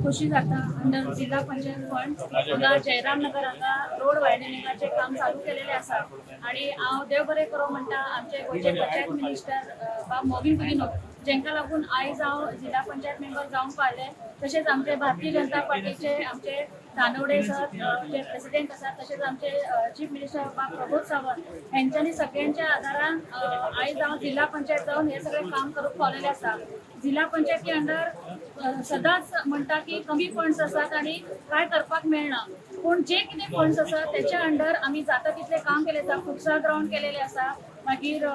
खोशी जाता. अंडर जिल्हा पंचायत फंड हांगा जयराम नगर हांगा रोड वायडनिंगाचें काम चालू केलेलें आसा आणि हांव देव बरें करूं म्हणटा आमचे गोंयचे पंचायत मिनिस्टर बाब मॉवीन गुदिन्हो, जेंका लागून आयज हांव जिल्हा पंचायत मेंबर जावंक पावलें. तशेंच आमचे भारतीय जनता पार्टीचे आमचे तानवडे सर जे प्रेसिडेंट आसात, तशेंच आमचे चीफ मिनिस्टर बाब प्रमोद सावंत हेंच्यांनी सगळ्यांच्या आदारान आयज हांव जिल्हा पंचायत जावन हें सगळें काम करूंक पावलेलें आसा. जिल्हा पंचायती अंडर सदांच म्हणटा की कमी फंड्स आसात आणि काय करपाक मेळना, पूण जे कितें फंड्स आसात त्याच्या अंडर आमी जाता तितलें काम केलें आसा. फुटसाल ग्रावंड केलेलें आसा, मागीर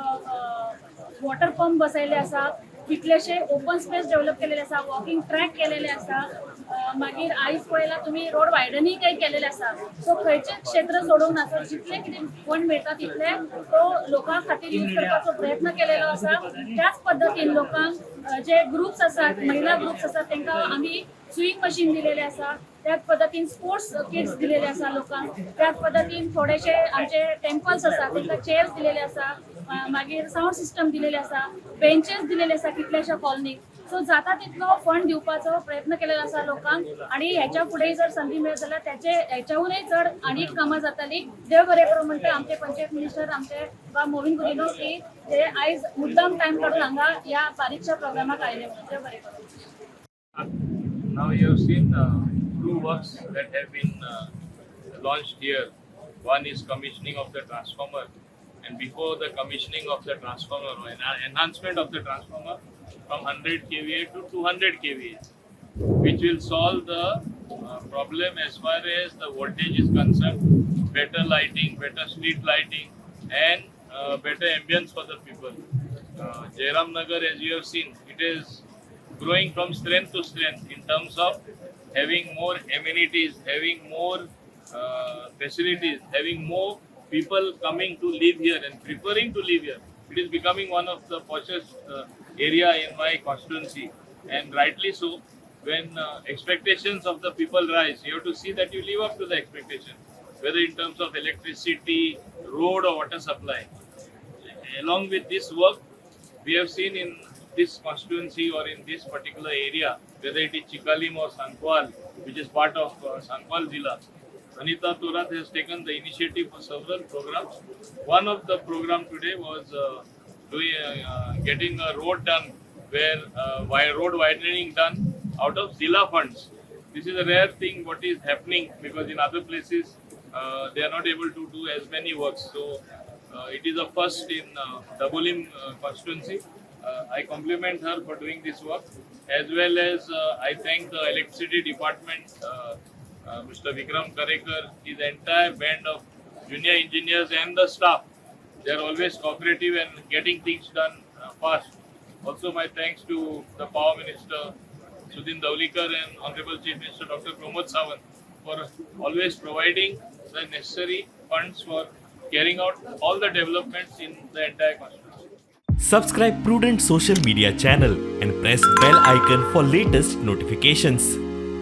वॉटर पंप बसयले आसा, कितलेशे ओपन स्पेस डेव्हलप केलेले आसा, वॉकिंग ट्रॅक केलेले आसा. मागीर आयज पळयला तुमी, रोड वायडनिंगय केलेले आसा. सो खंयचें क्षेत्र सोडूंक ना. सो जितले कितें फंड मेळटा तितले तो लोकां खातीर यूज करपाचो प्रयत्न केलेलो आसा. त्याच पद्दतीन लोकांक जे ग्रुप्स आसात, महिला ग्रुप्स आसात, तांकां आमी सुईंग मशीन दिलेले आसा. त्याच पद्दतीन स्पोर्ट्स किट्स दिलेले आसा लोकांक. त्याच पद्दतीन थोडेशे आमचे टेम्पल्स आसा, तांकां चेअर्स दिलेले आसा, मागीर सावंड सिस्टम दिलेले आसा, बेंचेस दिलेले आसा कितल्याश्या कॉलनीक. सो जाता तितलो फंड दिवपाचो प्रयत्न केलेलो आसा लोकांक आणि ह्याच्या फुडें जर संदी मेळत जाल्यार त्याचे ह्याच्याहूनय चड आनीक कामां जातली. देव बरें करूं म्हणटा आमचे पंचायत मिनिस्टर आमचे बाब मोविन गुदिन्हो की जे आयज मुद्दाम टायम काडून हांगा ह्या बारीकशा प्रोग्रामाक आयले म्हणून. देव बरें करूं. Now you have seen two works that have been launched here. One is commissioning of the transformer, and before the commissioning of the transformer, or enhancement of the transformer from 100 kVA to 200 kVA, which will solve the problem as far as the voltage is concerned, better lighting, better street lighting, and better ambience for the people. Jairam Nagar, as you have seen, it is growing from strength to strength in terms of having more amenities, having more facilities, having more people coming to live here and preferring to live here. It is becoming one of the poshest area in my constituency, and rightly so. When expectations of the people rise, you have to see that you live up to the expectation, whether in terms of electricity, road, or water supply. Along with this work, we have seen in this constituency or in this particular area, whether it is Chicalim or Sancoale, which is part of Sancoale Zilla, Anita Thorat has taken the initiative for several programs. One of the program today was doing getting a road done where road widening done out of Zilla funds. This is a rare thing what is happening, because in other places they are not able to do as many works. So it is a first in Dabolim constituency. I compliment her for doing this work, as well as I thank the electricity department, Mr. Vikram Karekar, his entire band of junior engineers and the staff. They are always cooperative and getting things done fast. Also, my thanks to the Power Minister Sudin Dhavalikar and Honorable Chief Minister Dr. Pramod Sawant for always providing the necessary funds for carrying out all the developments in the entire constituency. Subscribe Prudent Social Media channel and press bell icon for latest notifications.